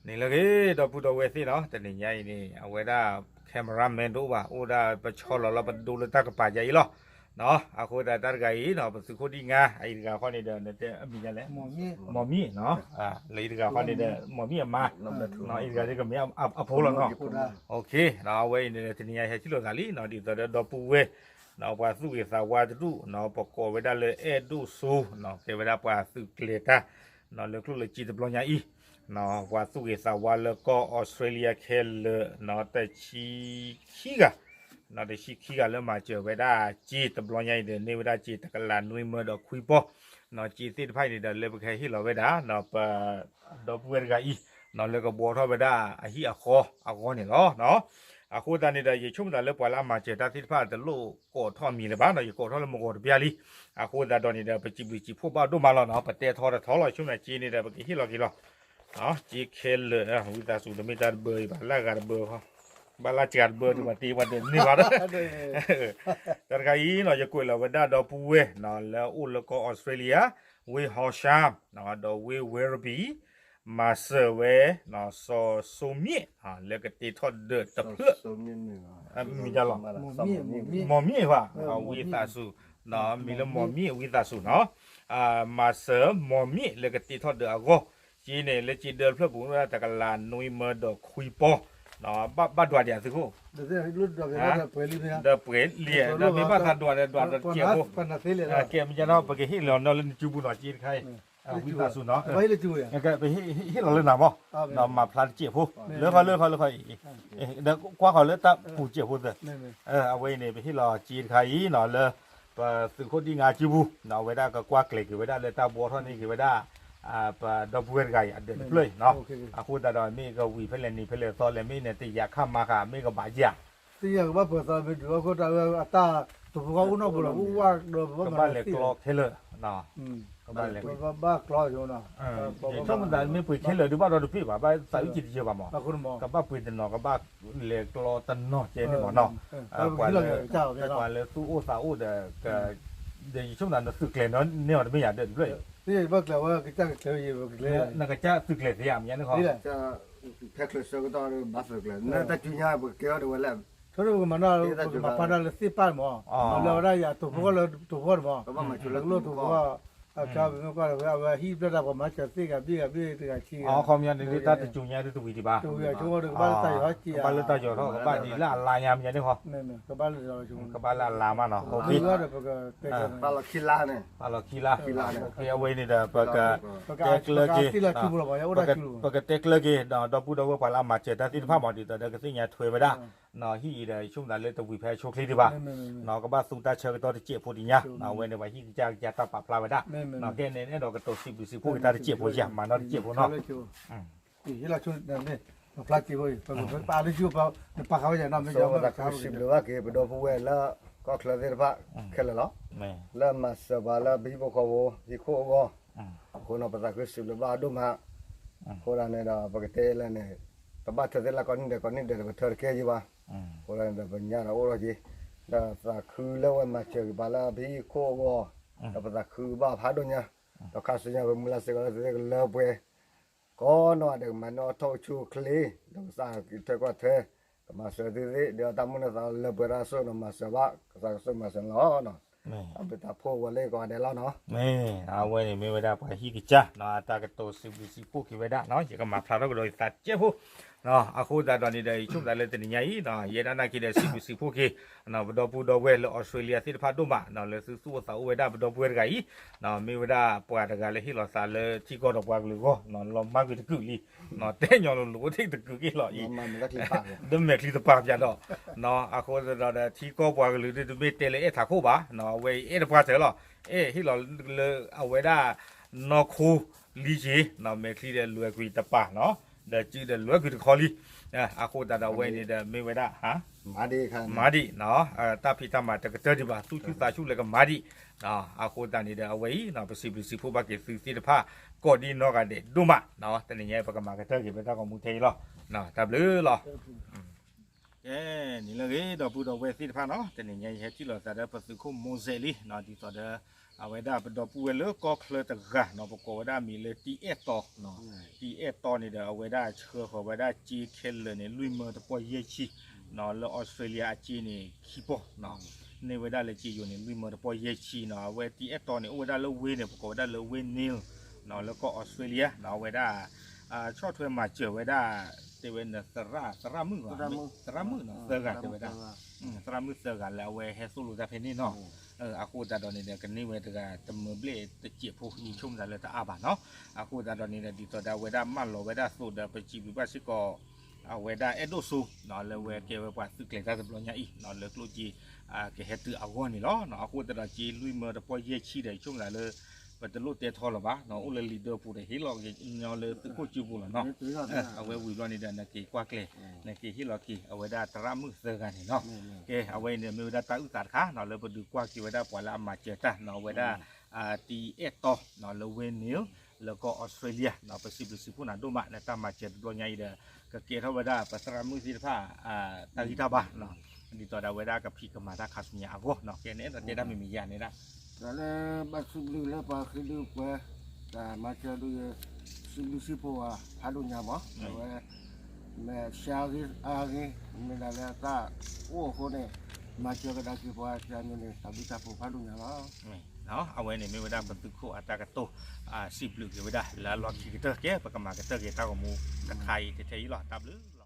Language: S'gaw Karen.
န့ၣ်လၢဂ့ၤ ဒီပုၢ်ဒီဝဲၢ်သ့ၣ်နီၤ, တနံၤညါအံၤန့ၣ် အဝဲဒၣ် cameraman တအိၣ်ဘၣ်, အိၣ်ဒၣ်ပဆီလီၤလီၤပဒိလၢတၢ်ကပၤယၤအံၤလီၤ. အဃိသတးတၢ်တဂၤအံၤနီၤ ပသုးခိၣ်ဒံၣ်ငါ အအံၤတဂၤဃီန့ၣ်ဒီး နတဲအမံၤဒ်လဲၣ်, မီၢ်မံၣ်နီၤ, လၢအံၤတဂၤဃီန့ၣ်ဒီး မီၢ်မံၣ်အမါ, အံၤတဂၤဒ်ကမ့ၢ်အဖိလီၤနီၤ. အဝဲအံၤန့ၣ် တနံၤညါဟဲထံၣ်လိာ်သးလံနီၤ, ဒ်သိးဒီးဒီပုၢ်ဝဲၢ် ပှၤသူၣ်ဂ့ၤသးဝါတဒူၣ်နီၤ, ပကိးဝဲဒၣ်လၢအဲၣ်ဒိၣ်စိနီၤ, ကဲဝဲဒၣ်ပှၤသုးကျဲၤတၢ် လၢကျိၣ်လၢစ့တဘျီညါအံၤ, ပှၤသူၣ်ဂ့ၤသးဝါလၢကီၢ်အီစထြ့လယါခဲလၢာ်နီၤ, တဆံခံဂၤ, တဆံခံဂၤလၢမၤစၢၤဝဲဒၣ်စ့တဘျီညါအံၤဒီး န့ၢ်ဝဲဒၣ်စ့တကလးနွံမၢဒီးခွံပီၢ်, စ့သ့ၣ်တဖၣ်အံၤန့ၣ်ဒီး လၢပကဟဲဟ့ၣ်လီၤဝဲဒၣ် ပဒီပုၢ်ဝဲၢ်တဂၤအံၤ လၢကဘှီထီၣ်ဝဲဒၣ်အဟံၣ်အဃီအဂီၢ်န့ၣ်လီၤ. အဃိသတးန့ၣ်ဒီး ယဆိကမိၣ်သးလၢပှၤလၢအမၤစၢၤတၢ်သ့ၣ်တဖၣ်တလိၣ်ကိးထီၣ်မံၤလၢၤဘၣ်နီၤ, ယကိးထီၣ်လၢမုၢ်ဂီၤတဘျီလံ. အဃိသတးဒီးန့ၣ်ဒီး ပစံးဘျုးစံးဖှိၣ်ဘၣ်ဒိၣ်မးလီၤနီၤ, ပတဲထီတထီလီၤ, ဆိကမိၣ်စ့န့ၣ်ဒီး ပကဟ့ၣ်လီၤက့ၤလီၤ. စ့ခဲလၢာ် ဝံသးစူၤ တမ့ၢ်တၢ်တဘၢအံၤဘၣ်, လၢအဂၤတဘၢဃီ, ဘၣ်လၢစှၤတဘၢဒ်ပှၤတ့ပှၤဒၢးန့ၢ်ဘၣ်ဒီး တၢ်တခါအံၤနီၤ ယကွဲးလီၤဝဲဒၣ်ဒီပုၢ်ဝဲၢ်နီၤ လၢအအိၣ်လၢကီၢ်အီစထြ့လယါ, ဝ့ၢ်ဟီၣ်ရှါမ် ဒီးဝ့ၢ်ဝဲရဘံၣ်, မၤစၢၤဝဲ စီၤစိမ့ၣ် လၢကတ့ထီၣ်ဒၢးတဖျၢၣ်, မံၤလီၤ, မီၢ်မ့ၣ်ဘၣ်, ဝံသးစူၤ, မံၤလၢမီၢ်မ့ၣ်ဝံသးစူၤနီၤ, မၤစၢၤမီၢ်မ့ၣ်လၢကတ့ထီၣ်ဒၢးအဂီၢ်, စ့န့ၣ် လၢစ့ဒၢတဖျၢၣ်ပူၤ တကလးနွံမၢဒီးခွံပီၢ်, ဘၣ်ဒွးဒံးသုးခိၣ် ဒီးပှဲၤလံ, ဒီးမ့ၢ်ဘၣ်သးဒွးဒီးဒွးတစဲးဖိ, ကဲမ့ၢ်နီၤ ပကဟ့ၣ်လီၤနီၤလၢနစုပူၤနီၤ စ့တခါအံၤ, ဝံသးစူၤနီၤ, ဟ့ၣ်လီၤလၢနၤမီၢ်, ဒီးမၤဖျါတစဲးဖိ, လၢခီလၢခီလၢခီအံၤ, ဒီးကွၢ်ဃီၤလၢတၢ်ပူၤစဲးဖိသ့, အဝဲအံၤန့ၣ် ပဟ့ၣ်လီၤစ့တခါအံၤနီၤ လၢ ပသုးခိၣ်ဒံၣ်ငါစုပူၤ, အဝဲဒၣ်ကကွၢ်ကျဲၤက့ၤဝဲဒၣ်လၢတၢ်ဘှီထီၣ်န့ၢ်က့ၤဝဲဒၣ် ပဒီပုၢ်ဝဲၢ်တဂၤအံၤ အဒၢးတဖျၢၣ်အံၤနီၤ, အဃိသတးဒီး မ့ၢ်ကဝံၤဖဲလဲၣ်နံၤဖဲလဲၣ်သီလဲၣ် မ့ၢ်န့ၣ် တယာ်ခါမၤဃာ် မ့ၢ်ကဘၣ်ယၤ တယာ်ကဘၣ်ပှဲၤသးမ့ၢ်ဒုးအဃိတၢ်ဝဲအတၢ် တိၢ်ဖိဃီအိၣ်နီၢ်ပူၤလီၤ အိၣ်ဝဲဒီးပဘၣ်မၤ ကဘၣ်လဲၤကျီခဲလၢာ်, ကဘၣ်လဲၤ ဘၣ်ကျီ ဆိကမိၣ်သးမ့ၢ်ပှ့ၤခဲလၢာ်ဒုးဘၣ်ဒီးတပ့ၢ်ဘၣ် ဘၣ်သးအုးကံတယၢဘၣ်မး, ကဘၣ်ပှ့ၤတနီၤ ကဘၣ်လဲၤကျီတနီၤကဲန့ၣ်မးနီၤ, ပှၤလၢသူၣ်အိၣ်သးအိၣ်ဒီး ဒီးယဆိကမိၣ်သးနသုးကျဲၤန့ၢ်အီၤတမ့ၢ်ယၤဒၢးတဖျၢၣ်အံၤ, နကစၢ်သုးကျဲၤသ့ဧါမ့ၢ်န့ၣ်ဃီ, ထဲကျဲၤဆၢကတီၢ်ဘၣ်သုးကျဲၤ နတၢ်စုညါပကကဲထီၣ်ဒ်ဝဲလဲၣ်, ဆိကမိၣ်ပကမၤနီၣ် ပကမၤဖးဒၣ်လၢသ့ၣ်ပၢ်မး, လၢဝဲဒၣ်ယၤတိၢ်ဖိဃီလၢတိၢ်ဖိဃီန့ၣ်မး, လၢတိၢ်ဖိဃီ အဝဲဟံၣ်ဖျၢၣ်တၢ်ပှၤမၤစၢၤသ့ၣ်ဂၤဘ့ၣ်ဂၤဘ့ၣ်တဂၤခံဂၤ, တဂၤခံဂၤ, ကဘၣ်လၢတၢ်ယီၤထီၣ် ကဘၣ်လၢတၢ်ယီၤထီၣ်ကဘၣ်ဒ်လၢအလါညါမ့ၢ်န့ၣ်ဃီ, ကဘၣ်လၢအလါမးနီၤ, အဝဲန့ၣ်ဒီး ပကတဲကျၢၤက့ၤ ပကတဲကျၢၤက့ၤ ဒီပုၢ်ဒီဝဲၢ်ပှၤလၢအမၤစၢၤတၢ်သ့ၣ်တဖၣ်မး ဒ်သိးဒီးကသ့ၣ်ညါထွဲဝဲဒၣ် ဟံၣ်အံၤဒီး ယဆိကမိၣ်သးလၢတဝံၤဖဲအဆိချ့ဒံးဘၣ်, ကဘၣ်သူတၢ်ဆၢကတီၢ်တစဲးဖိတညါ, အဝဲန့ၣ် ပှၤဟံၣ်ကစၢ်ကစၢ်တၢ်ပာ်ဖျါဝဲဒၣ်, ကဲန့ၣ်အဲၣ်ဒိးကတိၤစံးဘျုးစံးဖှိၣ်က့ၤတၢ်တစဲးဖိယၤ မၤနီၣ်တစဲးဖိနီၤ ဟ့ၣ်လီၤဆိ ပဖျါစ့ဖိ ပပာ်လၢယိၤပ နပာ်ဃာ်ဝဲယၤနီၤ မ့ၢ်ယီၤ စံးဘျုးဘၣ်က့ၤ ပဒီပုၢ်ဝဲၢ်လၢ ကီၢ်ချၢသ့ၣ်တဖၣ် ခဲလၢာ်လီၤ. လၢမၤစၢၤပှၤလၢပဟံၣ်ဖိဃီဖိ ဟံၣ်ခိၣ်အဂီၢ်, အဃိန့ၣ် ပသးခုစံးဘျုးဘၣ်ဒိၣ်မး, အဃိဒၣ်န့ၣ်ဒီး ပကတဲလၢန့ၣ် ပဘၣ်ထၢသ့လၢကိးနံၣ်ဒဲး ကိးနံၣ်ဒဲးဒီး ပထၢတကဲယံၤဘၣ်, အဃိဒၣ်န့ၣ်ဒီး ပညါဒီးအိၣ်ထီၣ်က့ၤ, ဒီးသးခုလၢဝဲမၤစၢၤက့ၤပှၤလၢပဟံၣ်ခိၣ်အဂီၢ်, ဒီးပသးခုဘၣ်ဖးဒိၣ်ညါ, ဒီးခါဆူညါပမုၢ်လၢ်စ့ၢ်ကီးလၢသုသ့ၣ်ကလၢပှဲၤ ကိးနီၢ်ဂၤဒဲးကမၤန့ၢ်အီၣ်ထီၣ်အိၣ်ဆူၣ်အိၣ်ချ့, ဒီးကစၢ်က့ၤထွဲကွၢ်ထွဲ, ကမၤစၢၤသုသ့ၣ် ဒီးတၢ်မုၢ်လၢ်သးလၢပှဲၤတၢ်စိကမၤစၢၤဘၣ်, ကစၢ်ကဆိၣ်ဂ့ၤမၤစၢၤလီၤ. အဘျုးတၢ်ဖှိၣ်ဝဲလၢကိးဂၤဒဲးလီၤနီၤ. အဝဲန့ၣ်မ့ၢ်ဝဲဒၣ်ပှၤဟံၣ်ကစၢ်နီၤ အတၢ်ကတိၤစံးဘျုးစံးဖှိၣ်က့ၤဝဲဒၣ်နီၤ ယကမၤဖျါထီၣ်ကဒီးယသးတစဲးဖိ အဃိသတးဒီးန့ၣ်ဒီး ယဆိကမိၣ်သးလၢတနံၤညါအံၤ ယဲဒၣ်နာ်က့ဒီး စံးဘျုးစံးဖှိၣ်က့ၤ ပဒီပုၢ်ဒီဝဲၢ်လၢ Australia သ့ၣ်တဖၣ်ဒိၣ်မး လၢသုသူၣ်အိၣ်သးအိၣ်ဝဲဒၣ်ပဒီပုၢ်ဝဲၢ်တဂၤအံၤ, မ့ၢ်ဝဲဒၣ်ပှၤတဂၤလၢဟ့ၣ်လီၤသးလၢထံကီၢ်ဒီးပှၤကလုာ်အဂီၢ်, လီၤမၢ်ကွံာ်တကုာ်လံ, တဲညီလိၤလိၤအိၣ်ထံၣ်တကုာ်က့ၤလီၤအံၤ, ဒီးမဲာ်ချံတပၤပၠးဒီး, အဃိသတးဒီး ထံကီၢ်ပှၤကလုာ်ဒ်တမ့ၢ်တဲလၢအဲၣ်ထးခိၣ်ဘၣ်, အဝဲအံၤအဲၣ်တပှၢ်တၢၢ်လီၤ, အဲၣ်ဟ့ၣ်လီၤလၢအဝဲဒၣ် နီၢ်ခိလံက့ၤ, မဲာ်ချံဒီးလွဲၤကွံာ်တပၤနီၤ, ဒီးစုဒီးလွဲၤကွံာ်တခီလံ, အဃိသတးဒီးအဝဲအံၤန့ၣ်ဒီး မ့ၢ်ဝဲဒၣ် မၤဒံး, တၢ်ဖံးတၢ်မၤတကတၢၢ်ဒံးဘၣ် သူၣ်ဆူၣ်သးဆူၣ်လၢကမၤဒံး, အဃိသတးန့ၣ်ဒီးအဝဲအံၤ ပစံးဘျုးစံးဖှိၣ်ဘၣ်က့ၤသုသ့ၣ်တဖၣ် ကိးဒံနီၢ်ဂၤဒဲးဒိၣ်မး, တနံၤညါပကမၤကတၢၢ်က့ၤပတၢ်ဂီၤမူထဲအံၤလီၤ, တၢ်ဘျုးလီၤ. ကဲ န့ၣ်လၢအဂ့ၤ ဒီပုၢ်ဒီဝဲၢ်သ့ၣ်တဖၣ်နီၤ တနံၤညါယဟဲထံၣ်လိာ်သးဒီးပသုးခိၣ်မိၤစဲးလံ, ဒ်သိးဒီး အဝဲဒၣ်ပဒီပုၢ်ဝဲၢ်လၢကီၢ်ချၢတဂၤနီၤ ပကိးဝဲဒၣ်မံၤလၢတံၢ်အဲၣ်တီနီၤ, တံၢ်အဲၣ်တီန့ၣ်ဒီး အဝဲဒၣ်ဆှၢဃီၤဝဲဒၣ်စ့ခဲလၢာ်န့ၣ် လွံၢ်မၢတပီၢ်ယဲၢ်ဆံ နီၤ လၢအီစထြ့လယါအစ့န့ၣ် ခံပီၢ်နီၤ, န့ၢ်ဝဲဒၣ်လၢစ့ယိၤန့ၣ် လွံၢ်မၢတပီၢ်ယဲၢ်ဆံနီၤ, အဝဲတံၢ်အဲၣ်တီန့ၣ် အိၣ်ဝဲဒၣ်လၢဝ့ၢ်န့ၣ် ပကိးဝဲဒၣ်လၢဝ့ၢ် Neale နီၤ လၢကီၢ်အီစထြ့လယါနီၤ, အဝဲဒၣ် ဆီၣ်ထွဲမၤစၢၤဝဲဒၣ် တဲဝဲန့ၣ် သရၣ် သရၣ်မုၣ် သရၣ်မုၣ်နီၤ သၢဂၤတဲဝဲဒၣ်, သရၣ်မုၣ်သၢဂၤလၢအဝဲဟဲသိၣ်လိတၢ်ဖဲန့ၣ်နီၤ, အဃိသတးဒီးန့ၣ်ဒီး ကန့ၢ်ဝဲတဂၤတမၢဘျဲၣ်တစဲးဖိ ယဆိကမိၣ်သးလၢတအါဘၣ်နီၤ, အဃိသတးဒီးန့ၣ်ဒီး ဒ်သိးဒီးအဝဲဒၣ်မၢလီၤဝဲဒၣ်သိးဒီး ပစံးဘျုးဘၣ်စ့ၢ်ကီး အဝဲဒၣ်အဲၣ်ဒိၣ်စိနီၤ လၢဝဲကဲဝဲပှၤသုးကျဲၤတၢ်တဘျီညါအံၤနီၤ လၢကျိၣ်စ့ ကဟဲတုၤအဂီၢ်န့ၣ်လီၤ. အဃိသတးဒီးစ့လွံၢ်မၢတပီၢ်ယဲၢ်ဆံဒီး ယဆိကမိၣ်သးလၢ ပတလိၣ်တဲထီလီၤဘၣ်နီၤ, အိၣ်လၢလံာ်ဒၢပူၤဒီး ဟ့ၣ်လီၤက့ၤညီလၢသုးခိၣ်ကၠိပူၤလီၤနီၤ, အဝဲဝံၤဘျီန့ၣ်ဒီး နက့ၤကွၢ်ကျဲၤ နက့ၤဟ့ၣ်လီၤက့ၤ အဝဲဒၣ်သရၣ်မုၣ်သၢဂၤန့ၣ်နီၤ, ကဲ အဝဲအံၤန့ၣ်မ့ၢ်ဝဲဒၣ်တၢ်အုၣ်သးတခါနီၤ လၢပဒုးကွၢ်က့ၤဝဲဒၣ်ပှၤလၢအမၤစၢၤတၢ်နီၤ အဝဲဒၣ် တံၢ်အဲၣ်တီနီၤ လၢဝ့ၢ် Neale လၢကီၢ်အီစထြ့လယါနီၤ, ပစံးဘျုးစံးဖှိၣ်နၤဒိၣ်မး နတၢ်မၤစၢၤတဘျီညါအံၤဒီး ကကဲထီၣ်ဝဲဒၣ်ပသရၣ်မုၣ်သ့ၣ်တဖၣ် တၢ်ဂံၢ်တၢ်ဘါနီၤ, ဒ်သိးဒီးအဝဲဒၣ်ကဖံးကမၤတၢ်ခါဆူညါအဂီၢ်နီၤ, ကဲန့ၣ်ဒီးတဲတၢ်မံၤမံၤယၤန့ၣ်ဒၣ် တၢ်လၢဘၣ်စံးဘျုးလၢပှၤဃ့ဒုးပှဲၤ တၢ်မၤစၢၤဒုးယဲ စံးဘျုးစံးဖှိၣ်အီၤဖးဒိၣ်ညါမး, အဝဲ မ့ၢ်ဆါဂ့ၤအါဂ့ၤ မ့ၢ်ဒၣ်လၢအသးအိၣ်အဃိန့ၣ် မၤစၢၤကဒါက့ၤပှၤတၢ်မနုၤန့ၣ် တၢ်ဘျုးတၢ်ဖှိၣ်ဖးဒိၣ်ညါလီၤ. အဝဲန့ၣ်မ့ၢ်ဝဲဒၣ်ပသုးခိၣ်အတၢ်ကတိၤ စံးဘျုးက့ၤဝဲဒၣ်လၢအလီၢ်ခံကတၢၢ် ကဲ ပကမၤကတၢၢ်က့ၤတၢ်ဂီၤမူတခါအံၤထဲထဲအံၤလီၤ. တၢ်ဘျုး